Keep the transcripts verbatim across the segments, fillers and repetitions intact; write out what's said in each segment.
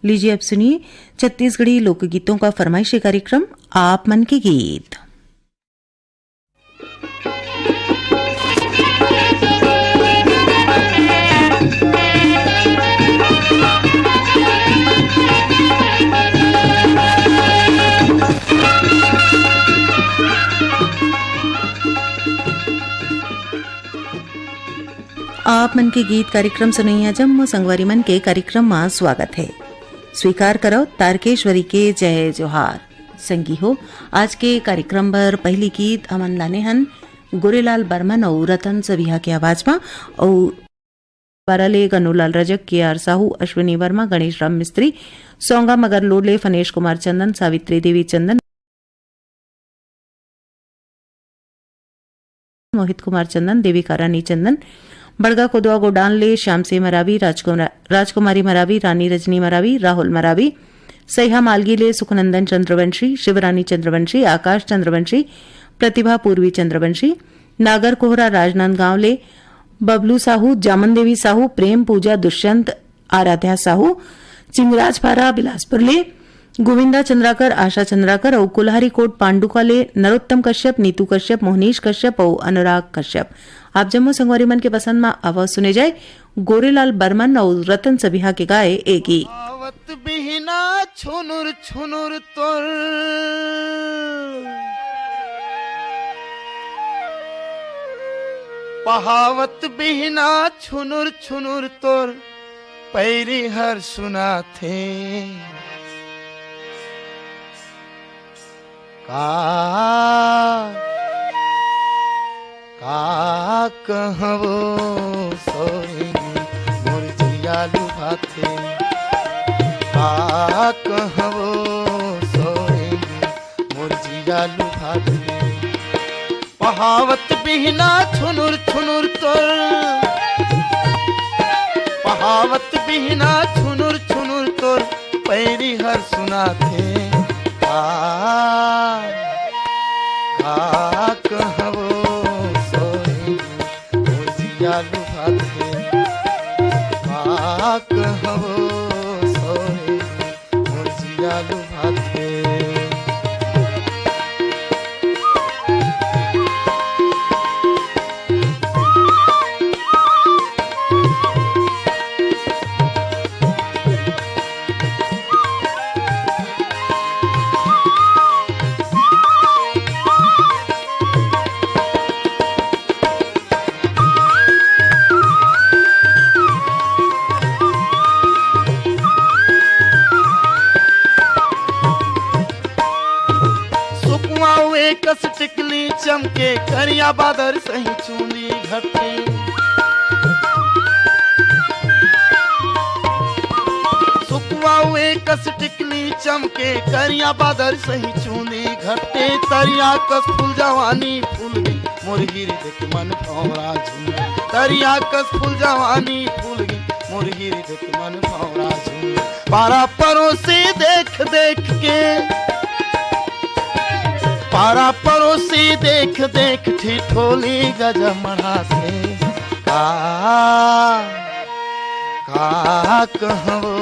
लीजिए, अब सुनिए छत्तीसगढ़ी लोकगीतों का फरमाइशी कार्यक्रम आप मन के गीत। आप मन के गीत कार्यक्रम सुनइया जम्मो संगवारी मन के कार्यक्रम म स्वागत हे। स्वीकार करव तारकेश्वरी के जय जोहार। संगी हो, आज के कार्यक्रम बर पहली गीत हमन लाने हन गोरेलाल बर्मन अउ रतन सबिहा के आवाज म, अउ बारा ले गनूलाल रजक, के आर साहू, अश्विनी वर्मा, गणेश राम मिस्त्री, सौंगा मगर लोले, फनेश कुमार चंदन, सावित्री देवी चंदन, मोहित कुमार चंदन, देविका रानी चंदन, बड़गा कोदवा गोडान ले श्याम से मरावी, राजकुमार-, राजकुमारी मरावी, रानी रजनी मरावी, राहुल मरावी, सैहा मालगी ले सुखनंदन चंद्रवंशी, शिवरानी चंद्रवंशी, आकाश चंद्रवंशी, प्रतिभा पूर्वी चंद्रवंशी, नागर कोहरा राजनांदगांव ले बबलू साहू, जामन देवी साहू, प्रेम पूजा दुष्यंत, आराध्या साहू, चिंगराजपारा बिलासपुर ले गोविंदा चंद्राकर, आशा चंद्राकर अउ कुल्हारी कोट पांडुका ले नरोत्तम कश्यप, नीतू कश्यप, मोहनीश कश्यप अउ अनुराग कश्यप। आप जम्मो संगवारी मन के पसंद म आवा सुने जाए गोरेलाल बर्मन अउ रतन सबिहा के गाए ए गीत। आवत बिहना छुनुर छुनुर तोर, पहावत बिहना छुनुर छुनुर तोर, पैरी हर सुनाथे। का, का कहवो सोहिनी, मोर जिया लुभाथे। का कहवो सोहिनी, मोर जिया लुभाथे। पहावत बिहना छुनुर छुनुर तोर, पहावत बिहना छुनुर छुनुर तोर, पैरी हर सुनाथे। का, का कहवो सोहिनी, मोर जिया लुभाथे। का कहवो सोहिनी, मोर जिया लुभाथे। सुकवा हुए कस टिकली चमके, करिया बादर सही चूंदी घटे। सुकवा हुए कस टिकली चमके, करिया बादर सही चूंदी घटे। तरिया कस फूल जवानी फूल गे, मोर हृदय के मन भौरा झूमे। तरिया कस फूल जवानी फूल गे, मोर हृदय के मन भौरा झूमे। पारा परोसी देख देख के, पारा परोसी देख देख ठिठोली गजमड़ा से। का, का कहवो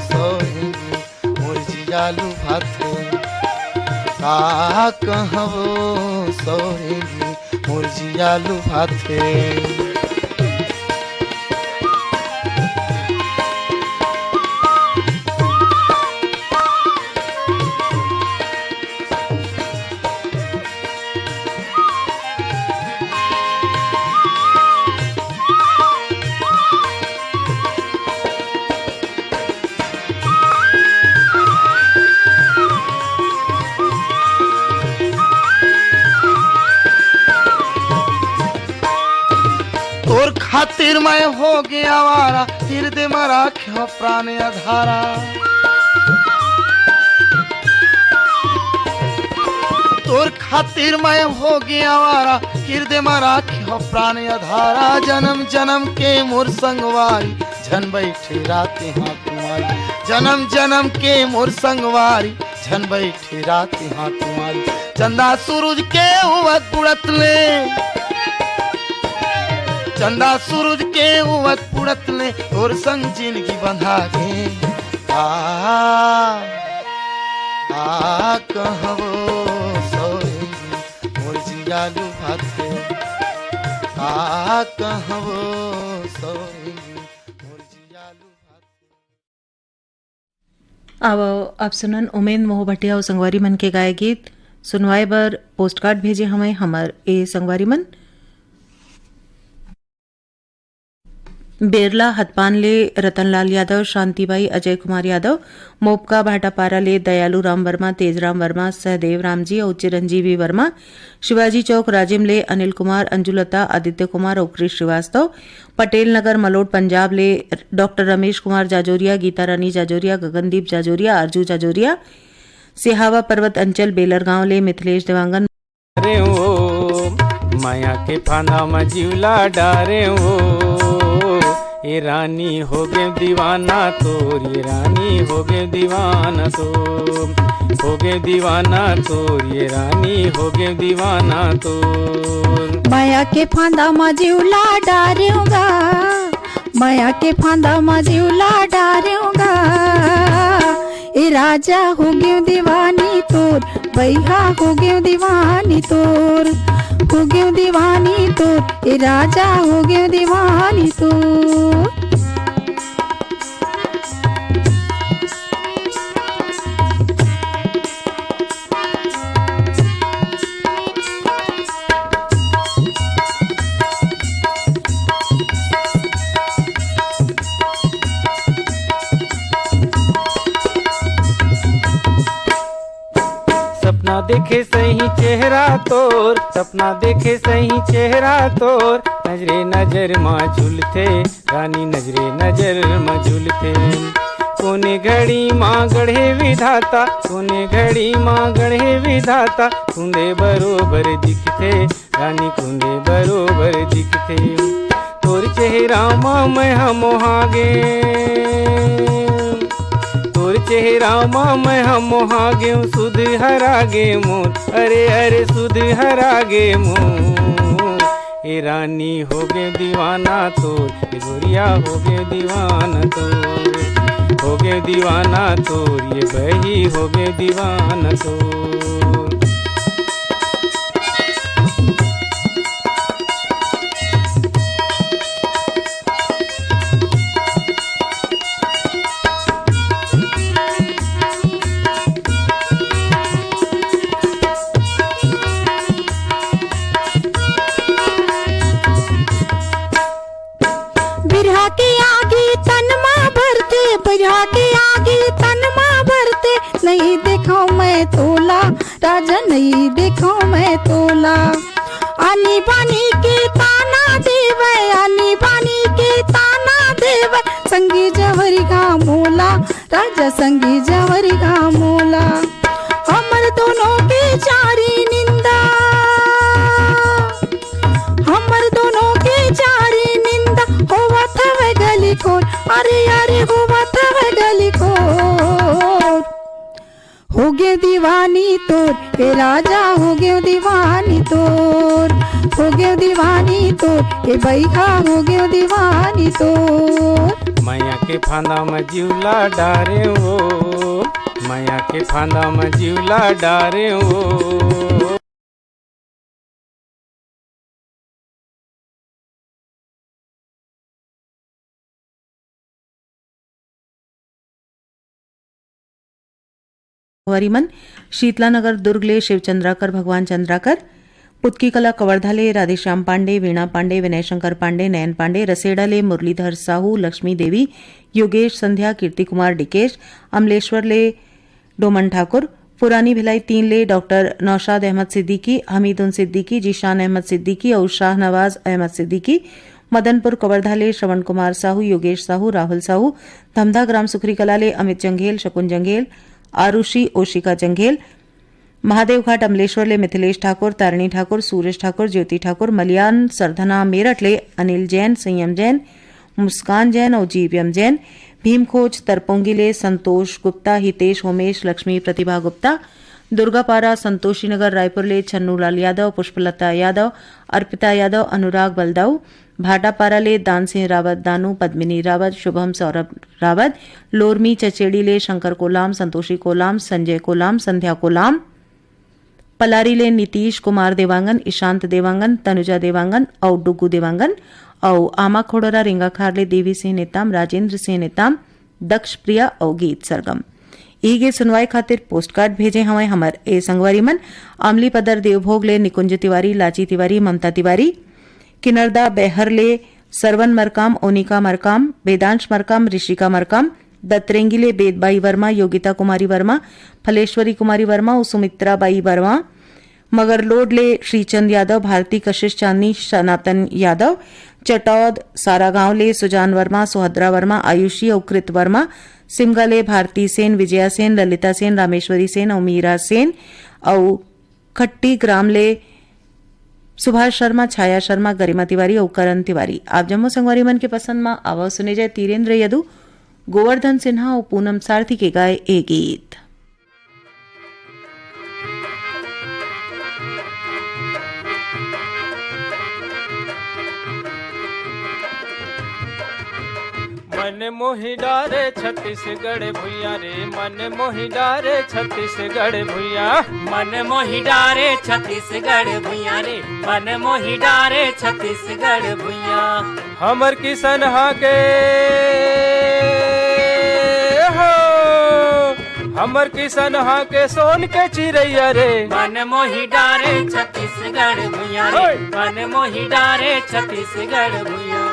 सोहिनी, मोर जिया लुभाथे। का कहवो सोहिनी, मोर जिया लुभाथे। तोर खातिर मैं हो गया आवारा, हृदय में राख्यो प्राण अधारा। तोर खातिर मैं हो गया आवारा, हृदय में राख्यो प्राण अधारा। जन्म जन्म के मोर संगवारी, झन बैठे रात हाँ कुमारी। जन्म जन्म के मोर संगवारी, झन बैठे रात हाँ कुमारी। चंदा सूरज के उवत बुड़त ले, चंदा सूरज के उवत बुड़त ले, तोर संग जिंदगी बंधा गे। आ, आ, कहवो सौई मोर जियालू भात के, आ, कहवो सौई मोर जियालू भात के। आवव, अब सुनन उमेंद मोह भटिया अउ संगवारी मन के गाए गीत। सुनवाए बर पोस्टकार्ड भेजे हवंय हमर ए संगवारी मन। बेरला हतपान ले रतनलाल यादव, शांतिबाई, अजय कुमार यादव, मोपका भाटापारा ले दयालू राम वर्मा, तेजराम वर्मा, सहदेव रामजी अउ चिरंजीवी वर्मा, शिवाजी चौक राजिम ले अनिल कुमार, अंजुलता, आदित्य कुमार अउ कृष श्रीवास्तव, पटेल नगर मलोट पंजाब ले डॉक्टर रमेश कुमार जाजोरिया, गीता रानी जाजोरिया, गगनदीप जाजोरिया, आरजू जाजोरिया, सिहावा पर्वत अंचल बेलर गांव ले मिथिलेश देवांगन। डारे ओ, माया के फांदा म जीवला डारे ओ, ए रानी हो गे दीवाना तोर, ए रानी हो गे दीवाना तोर, हो गे दीवाना तोर, ए रानी हो गे दीवाना तोर। माया के फांदा म जीवला डारे ओ गा, माया के फांदा म जीवला डारे ओ गा, ए राजा हो गे दीवानी तोर, बइहा हो गे दीवानी तोर, हो गे दीवानी तोर, ए राजा हो गे दीवानी तोर। सपना देखे सही चेहरा तोर, सपना देखे सही चेहरा तोर, नजरे नजर मा झुलथे, रानी नजरे नजर मा झुलथे। कोने घड़ी मा गढ़े विधाता, कोने घड़ी मा गढ़े विधाता, कुंदे बरोबर दिखथे, रानी कुंदे बरोबर दिखथे। तोर चेहरा मा मैं ह मोहा गे, तोर चेहरा मा मैं ह मोहा गेंव, सुध हरा गे मोर, अरे अरे सुध हरा गे मोर। ए रानी हो गे दीवाना तोर, ए गोरिया हो गे दीवाना तोर, हो गे दीवाना तोर, ए बही हो गे दीवाना तोर। बिरहा के आगी तन मा बरथे, बिरहा के आगी तन मा बरथे, नइ देखंव मैं तोला, राजा नइ देखंव मैं तोला। आनी बानी के ताना देवय, आनी बानी के ताना देवय, संगी जवरिगा मोला, राजा संगी जवरिगा मोला। हमर दोनों के चारी निंदा, हमर दोनों के चारी निंदा, होवत हवय गली खोर, अरे अरे होवत हवय गली खोर। हो गेंव दीवानी तोर, ए राजा हो गेंव दीवानी तोर, हो गेंव दीवानी तोर, ए बइहा हो गेंव दीवानी तोर। मया के फांदा म जीव ला डारे ओ, मया के फांदा म जीव ला डारे ओ। संगवारी मन, शीतला नगर दुर्ग ले शिव चंद्राकर, भगवान चंद्राकर, पुतकी कला कवर्धा ले राधेश्याम पांडे, वीणा पांडे, विनय शंकर पांडे, नयन पांडे, रसेड़ा ले मुरलीधर साहू, लक्ष्मी देवी, योगेश, संध्या, कीर्ति कुमार, डिकेश, अमलेश्वर ले डोमन ठाकुर, पुरानी भिलाई तीन ले डॉक्टर नौशाद अहमद सिद्दीकी, हमीदुन सिद्दीकी, जीशान अहमद सिद्दीकी अउ शाहनवाज अहमद सिद्दीकी, मदनपुर कवर्धा ले श्रवण कुमार साहू, योगेश साहू, राहुल साहू, धमधा ग्राम सुखरी कला ले अमित जंघेल, शकुन जंघेल, आरुषि ओशिका जंघेल, महादेवघाट अमलेश्वर ले मिथिलेश ठाकुर, तारिणी ठाकुर, सूरज ठाकुर, ज्योति ठाकुर, मलियान सरधना मेरठ ले अनिल जैन, संयम जैन, मुस्कान जैन अउ जीवयम जैन, भीमखोज तरपोंगी ले संतोष गुप्ता, हितेश, होमेश, लक्ष्मी, प्रतिभा गुप्ता, दुर्गापारा, संतोषी नगर रायपुर ले छन्नूलाल यादव, पुष्पलता यादव, अर्पिता यादव, अनुराग बलदाऊ, भाटापारा ले दानसिंह रावत दानू, पद्मिनी रावत, शुभम सौरभ रावत, लोरमी चचेड़ी ले शंकर कोलाम, संतोषी कोलाम, संजय कोलाम, संध्या कोलाम, पलारी ले नीतीश कुमार देवांगन, ईशांत देवांगन, तनुजा देवांगन अउ डुगू देवांगन अउ आमा खोड़रा रेंगाखार ले देवी सिंह नेताम, राजेंद्र सिंह नेताम, दक्ष प्रिया अउ गीत सरगम। इही गीत सुनवाए खातिर पोस्टकार्ड भेजे हवंय हमर ए संगवारी मन, अमली पदर देवभोग ले निकुंज तिवारी, लाची तिवारी, ममता तिवारी, किनरदा बहर ले सरवन मरकाम, ओनिका मरकाम, वेदांश मरकाम, ऋषिका मरकाम, दत्रेंगी ले बेदबाई वर्मा, योगिता कुमारी वर्मा, फलेश्वरी कुमारी वर्मा अउ सुमित्रा बाई वर्मा, मगरलोड ले श्रीचंद यादव, भारती कशिश चांदनी, सनातन यादव, चटौद सारागांव ले सुजान वर्मा, सुहद्रा वर्मा, आयुषी अउ कृत वर्मा, सिमगा ले भारती सेन, विजया सेन, ललिता सेन, रामेश्वरी सेन अउ मीरा सेन अउ खट्टी ग्राम ले सुभाष शर्मा, छाया शर्मा, गरिमा तिवारी अउ करण तिवारी। आप जम्मो संगवारी मन के पसंद म आवव सुने जाए तीरेंद्र यदु, गोवर्धन सिन्हा अउ पूनम सारथी के गाए ए गीत। मन मोहि डारे छत्तीसगढ़ भुइयां रे, मन मोहि डारे छत्तीसगढ़ भुइयां। मन मोहि डारे छत्तीसगढ़ भुइयां रे, मन मोहि डारे छत्तीसगढ़ भुइयां। हमर किसनहा के हो, हमर किसनहा के सोन के चिरैया रे। मन मोहि डारे छत्तीसगढ़ भुइयां रे, होय। मन मोहि डारे छत्तीसगढ़ भुइयां।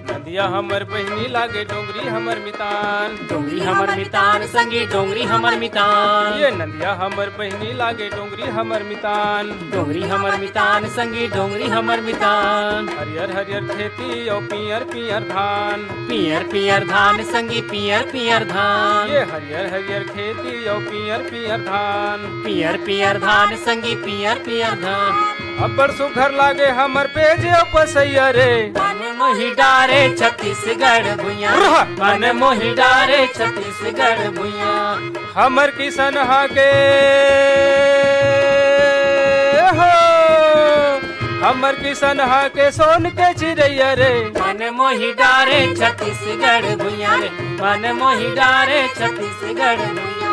नदिया हमर बहिनी लागे डोंगरी हमर मितान। डोंगरी हमर मितान संगी डोंगरी हमर मितान। ये नदिया हमर बहिनी लागे डोंगरी हमर मितान। डोंगरी हमर मितान संगी डोंगरी हमर मितान। हरियर हरियर खेती अउ पियर पियर धान। पियर पियर धान संगी पियर पियर धान। ये हरियर हरियर खेती अउ पियर पियर धान। पियर पियर धान संगी पियर पियर धान। अब्बड़ सुघर लागे हमर पेज अउ पसैया रे। मन मोहि डारे छत्तीसगढ़ भुइयां। रहा। मन मोहि डारे छत्तीसगढ़ भुइयां। हमर किसनहा के हो, हमर किसनहा के सोन के चिरैया रे। मन मोहि डारे छत्तीसगढ़ भुइयां रे, मन मोहि डारे छत्तीसगढ़ भुइयां।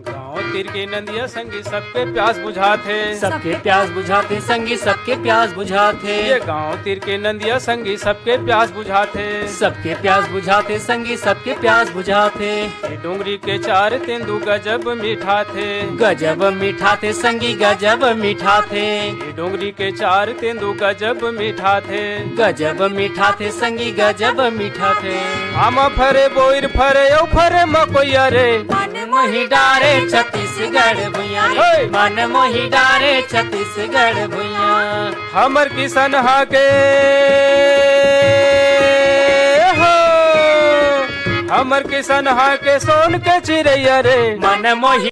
गांव तीर के नंदिया संगी सबके प्यास बुझाथे। सबके प्यास बुझाथे संगी सबके प्यास बुझाथे। ये गांव तीर के नंदिया संगी सबके प्यास बुझाथे। सबके प्यास बुझाथे संगी सबके प्यास बुझाथे। ये डोंगरी के चार तेंदू गजब मीठाथे। गजब मीठाथे संगी गजब मीठाथे। ये डोंगरी के चार तेंदू गजब मीठाथे। गजब मीठाथे संगी गजब मीठाथे। आमा फरे बोइर फरे अउ फरे मकोइया रे। मन मोहि डारे छत्तीसगढ़ भुइयां रे। हे! मन मोहि डारे छत्तीसगढ़ भुइयां। हमर किसनहा के हो, हमर किसनहा के सोन के चिरैया रे। मन मोहि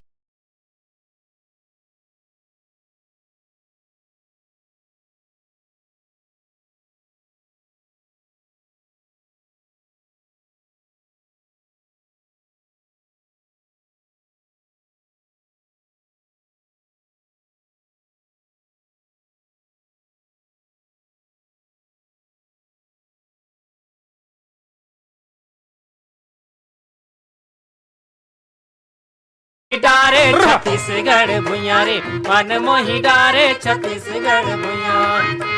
डारे छत्तीसगढ़ भुइयां रे, मन मोहि डारे छत्तीसगढ़ भुइयां।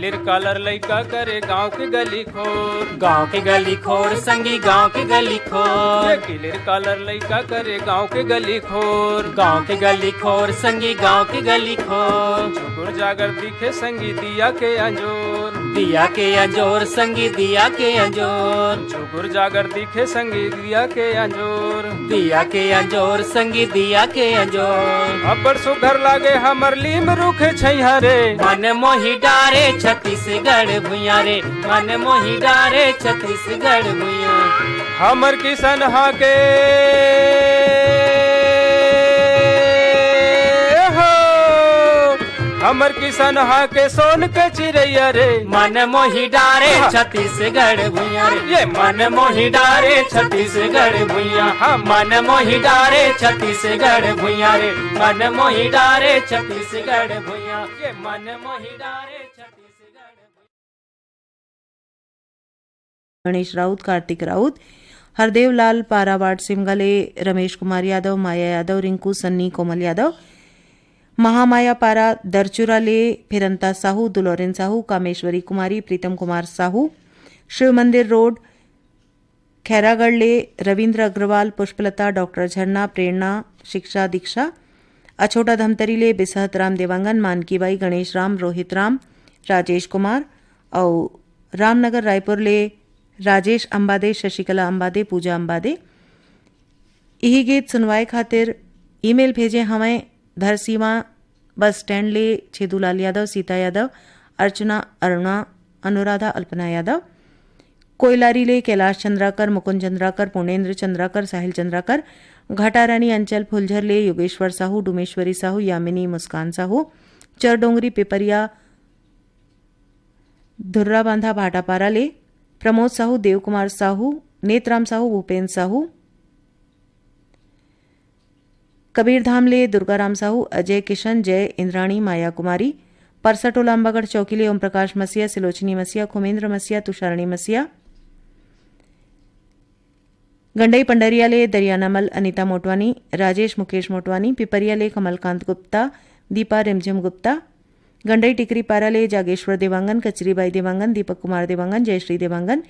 क्लियर कॉलर लइका करे गांव के गली खोर। गांव के गली खोर संगी, गांव के गली खोर। ये क्लियर कॉलर लइका करे गांव के गली खोर। गांव के गली खोर संगी, गांव के गली खोर। झुकुर जागर दिखे संगी दिया के अंजोर। दिया के अंजोर संगी, दिया के अंजोर। झुकुर जागर दिखे संगी दिया के अंजोर। दिया के अंजोर संगी, दिया के अंजोर। अब्बड़ सुघर लागे हमर लीम रुख छैया रे। मन मोहि डारे छत्तीसगढ़ भुइयां रे। मन मोहि डारे छत्तीसगढ़ भुइयां। हमर किसनहा के हो, हमर किसनहा के सोन के चिरैया रे। मन मोहि डारे हाँ। छत्तीसगढ़ भुइयां रे। ये मन मोहि डारे छत्तीसगढ़ भुइयां। हाँ। मन मोहि डारे छत्तीसगढ़ भुइयां रे। मन मोहि डारे छत्तीसगढ़ भुइयां। ये मन मोहि डारे छत्तीसगढ़ भुइयां। गणेश राउत, कार्तिक राउत, हरदेव लाल पारा वार्ड सिमगा ले रमेश कुमार यादव, माया यादव, रिंकू, सन्नी, कोमल यादव, महामाया पारा दरचुरा ले फिरंता साहू, दुलौरेन साहू, कामेश्वरी कुमारी, प्रीतम कुमार साहू, शिव मंदिर रोड, खैरागढ़ ले रविंद्र अग्रवाल, पुष्पलता, डॉक्टर झरना, प्रेरणा, शिक्षा, दीक्षा, अछोटा धमतरी ले बिसहत राम देवांगन, मानकी बाई, गणेश राम, रोहित राम, राजेश कुमार अउ रामनगर रायपुर ले राजेश अंबादे, शशिकला अंबादे, पूजा अंबादे। इही गीत सुनवाए खातिर ईमेल भेजे हवंय धरसीवा बस स्टैंड ले छेदूलाल यादव, सीता यादव, अर्चना, अरुणा, अनुराधा, अल्पना यादव। कोइलारी ले कैलाश चंद्राकर, मुकुंद चंद्राकर, पूर्णेंद्र चंद्राकर, साहिल चंद्राकर। घटारानी अंचल फुलझर ले योगेश्वर साहू, डूमेश्वरी साहू, यामिनी, मुस्कान साहू। चरडोंगरी पिपरिया धुर्राबांधा भाटापारा ले प्रमोद साहू, देवकुमार साहू, नेतराम साहू, भूपेंद्र साहू। कबीरधाम ले दुर्गाराम साहू, अजय किशन, जय इंद्राणी, माया कुमारी। परसाटोला अंबागढ़ चौकी ले ओम प्रकाश मसीहा, सिलोचनी मसीहा, खुमेंद्र मसीहा, तुषारणी मसीहा। गंडई पंडरिया ले दरियानामल अनिता मोटवानी, राजेश मुकेश मोटवानी, पिपरिया ले कमलकांत गुप्ता, दीपा रिमझिम गुप्ता, गंडई टिकरी पारा ले जागेश्वर देवांगन, कचरीबाई देवांगन, दीपक कुमार देवांगन, जयश्री देवांगन,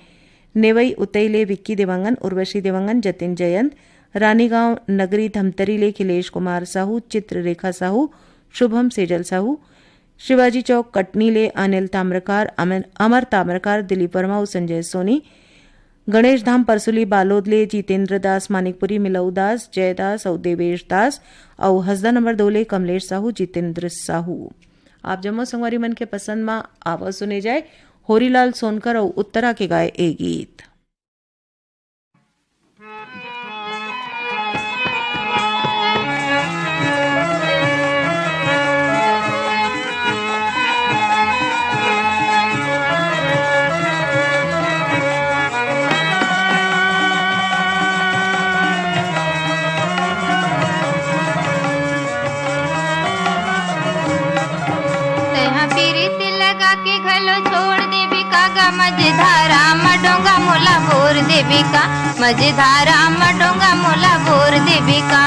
नेवई उतई ले विक्की देवांगन, उर्वशी देवांगन, जतिन जयंत, रानीगांव नगरी धमतरी ले खिलेश कुमार साहू, चित्ररेखा साहू, शुभम सेजल साहू, शिवाजी चौक कटनी ले अनिल ताम्रकार, अमन-, अमर ताम्रकार, दिलीप वर्मा अउ संजय सोनी, गणेश धाम परसुली बालोद ले जितेंद्र दास, मानिकपुरी मिलऊ दास, जय दास अउ देवेश दास अउ हसदा नंबर दो ले कमलेश साहू, जितेंद्र साहू। आप जम्मो संगवारी मन के पसंद म आवो सुने जाए होरीलाल सोनकर अउ उत्तरा के गाए ए गीत। तेहा पीरित लगा के घलो छोड़ देबे का गा, मझधारा म डोंगा मोला बोर देबे का, मझधारा म डोंगा मोला बोर देबे का।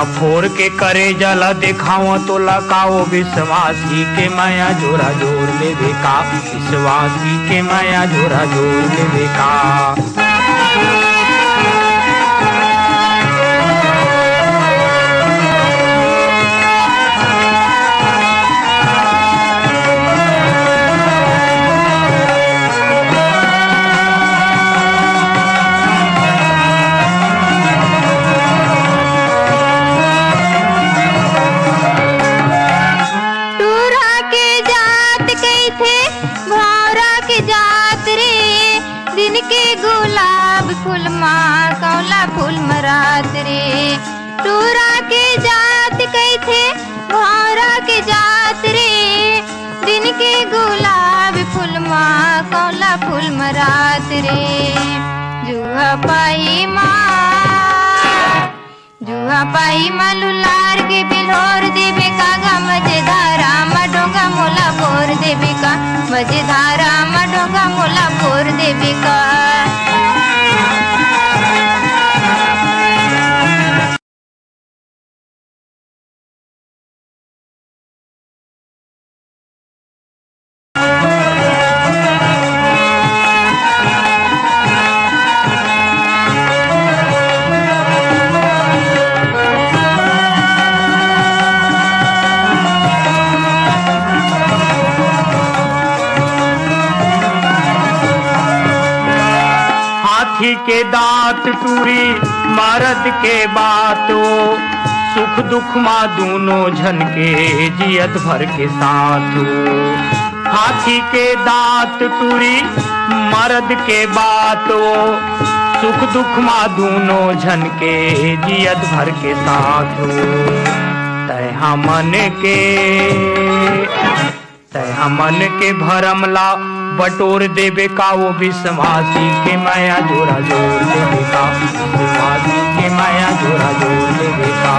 अब फोर के करेजा ला देखावं तोला, का ओ विश्वासी के मया झोरा झोर लेबे का, विश्वासी के मया झोरा झोर लेबे का। टूरा के जात कहिथे भौरा के जात रे, दिन के गुलाब फूल मा कौला फूल मरात रे। टूरा के जात कहिथे भौरा के जात रे, दिन के गुलाब फूल मा कौला फूल मरात रे। जुहा पाई मा जुहा पाई मा लुलार के बिल्होर देबे का गा, मझधारा म डोंगा मोला बोर देबे का, मझधारा म डोंगा मोला बोर देबे का। के दांत टूरी मरद के बात ओ, सुख दुख मा दूनों झन के जियत भर के साथ ओ। हाथी के दांत टूरी मरद के बात ओ, सुख दुख मा दूनों झन के जियत भर के साथ ओ। तय हमन के तय हमन के भरम ला बटोर देबे का, ओ विश्वासी के मया जोरा जोर देबे का, विश्वासी के मया जोरा जोर देबे का।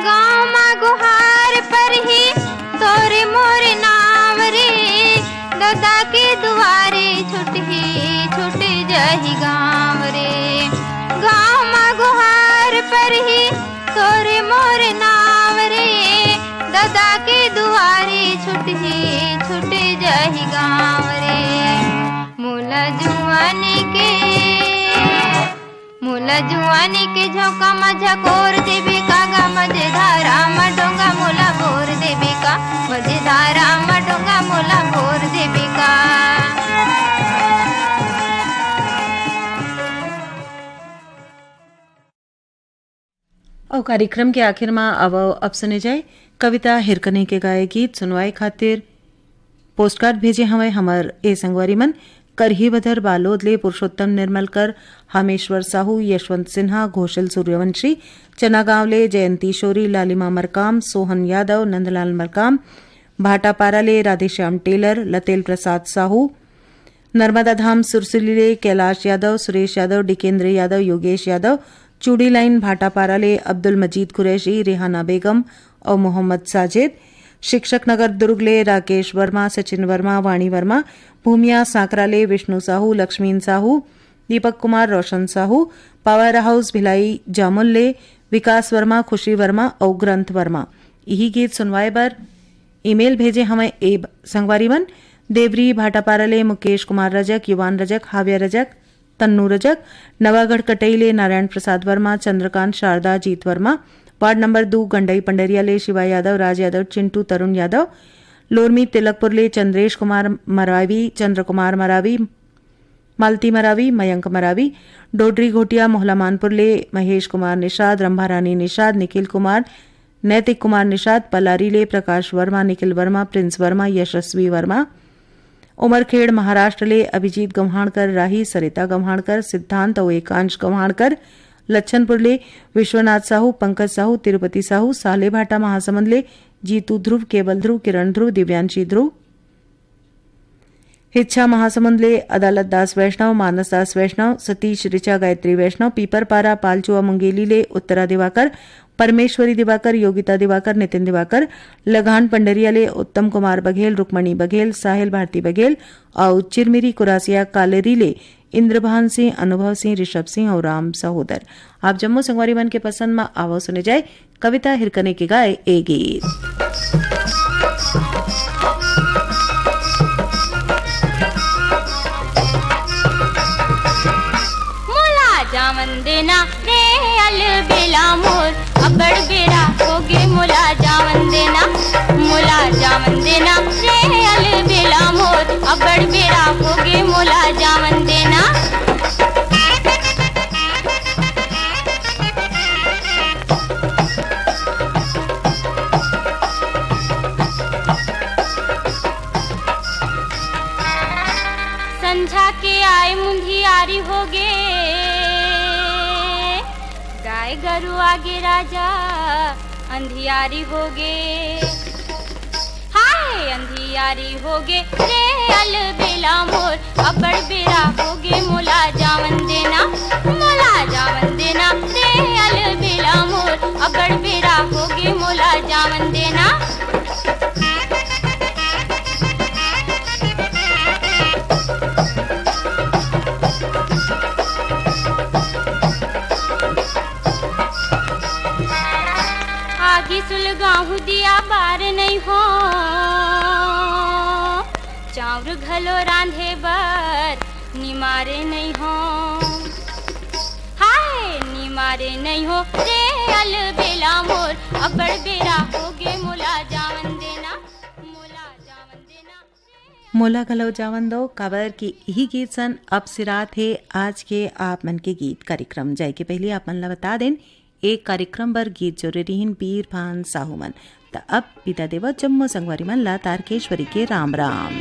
गाँव मा गोहार परही तोरे मोरे नाम रे, ददा के दुआरे छुटही छुट जाही गाँव रे। गाँव मा गोहार परही तोरे मोरे नाम रे, ददा के दुआरे छुटही छुट जाही गाँव रे। मोला जुआनी के मोला जुआनी के झोंका म झकोर देबे का गा, मझधारा म डोंगा मोला बोर देबे का, मझधारा म डोंगा मोला बोर देबे का। अउ कार्यक्रम के आखिर म आवव अब सुने जाए कविता हिरकनी के गाए गीत। सुनवाए खातिर पोस्टकार्ड भेजे हवय हमर ए संगवारी मन, करही बधर बालोद ले पुरुषोत्तम निर्मलकर, हामेश्वर साहू, यशवंत सिन्हा, घोषल सूर्यवंशी, चनागांव ले जयंती शोरी, लालिमा मरकाम, सोहन यादव, नंदलाल मरकाम, भाटापारा ले राधेश्याम टेलर, लतेल प्रसाद साहू, नर्मदा धाम सुरसुली ले कैलाश यादव, सुरेश यादव, डिकेंद्र यादव, योगेश यादव, चूड़ी लाइन भाटापारा ले अब्दुल मजीद कुरैशी, रेहाना बेगम अउ मोहम्मद साजिद, शिक्षक नगर दुर्ग ले राकेश वर्मा, सचिन वर्मा, वाणी वर्मा, भूमिया सांकरा ले विष्णु साहू, लक्ष्मीन साहू, दीपक कुमार, रोशन साहू, पावर हाउस भिलाई जामुल ले विकास वर्मा, खुशी वर्मा अउ ग्रंथ वर्मा। इही गीत सुनवाए बर ईमेल भेजे हवय ए ब-, संगवारी मन, देवरी भाटापारा ले मुकेश कुमार रजक, युवान रजक, हाव्या रजक, तन्नू रजक, नवागढ़ कटई ले नारायण प्रसाद वर्मा, चंद्रकांत, शारदा, जीत वर्मा, वार्ड नंबर दू गंडई पंडरिया ले शिवा यादव, राज यादव, चिंटू, तरुण यादव, लोरमी तिलकपुर ले चंद्रेश कुमार मरावी, चंद्र कुमार मरावी, मालती मरावी, मयंक मरावी, डोडरी घोटिया, मोहला मानपुर ले महेश कुमार निषाद, रंभा रानी निषाद, निखिल कुमार, नैतिक कुमार निषाद, पलारी ले प्रकाश वर्मा, निखिल वर्मा, प्रिंस वर्मा, यशस्वी वर्मा, उमरखेड़ महाराष्ट्र ले अभिजीत गंवाणकर, राही सरिता गंवाणकर, सिद्धांत अउ एकांश गंवाणकर, लच्छनपुर ले विश्वनाथ साहू, पंकज साहू, तिरुपति साहू, सालेभाटा महासमुंद ले जीतू ध्रुव, केवल ध्रुव, किरण ध्रुव, दिव्यांशी ध्रुव, हिच्छा महासमुंद ले अदालत दास वैष्णव, मानस दास वैष्णव, सतीश ऋचा, गायत्री वैष्णव, पीपरपारा, पालचुआ मुंगेली ले उत्तरा दिवाकर, परमेश्वरी दिवाकर, योगिता दिवाकर, नितिन दिवाकर, लगान पंडरिया ले उत्तम कुमार बघेल, रुक्मणी बघेल, साहिल भारती बघेल अउ चिरमिरी कुरासिया कालेरी ले इंद्रभान सिंह, अनुभव सिंह, ऋषभ सिंह अउ राम सहोदर। आप जम्मो संगवारी मन के पसंद म आवव सुने जाए कविता हिरकने के गाए ए गीत। मोला जावन देना रे अलबेला मोर, अब्बड़ बेरा होगे मोला जावन देना। मोला जावन देना रे अलबेला मोर, अब्बड़ बेरा होगे मोला जावन देना। संझा के आए मुंधियारी होगे, गाय गरु आगे राजा अंधियारी होगे। हाय अंधियारी होगे रे अलबेला मोर, अब्बड़ बेरा होगे मोला जावन देना। मोला जावन देना रे अलबेला मोर, अब्बड़ बेरा होगे मोला जावन देना। आगी सुलगाहू दिया बार नहीं हो, चाउर घलो रांधे बर निमारे नहीं हो। हाय निमारे नहीं हो रे अलबेला मोर, अब्बड़ बेरा होगे मोला जावन देना, मोला जावन देना। मोला घलो जावन दो, काबर कि इही गीत सन अब सिरात हे आज के आप मन के गीत कार्यक्रम। जाय के पहिली आप मन ला बता देन, एक कार्यक्रम बर गीत जोरे रिहिन बीर भान साहू मन। त अब विदा देवा जम्मो संगवारी मन ला तारकेश्वरी के राम राम।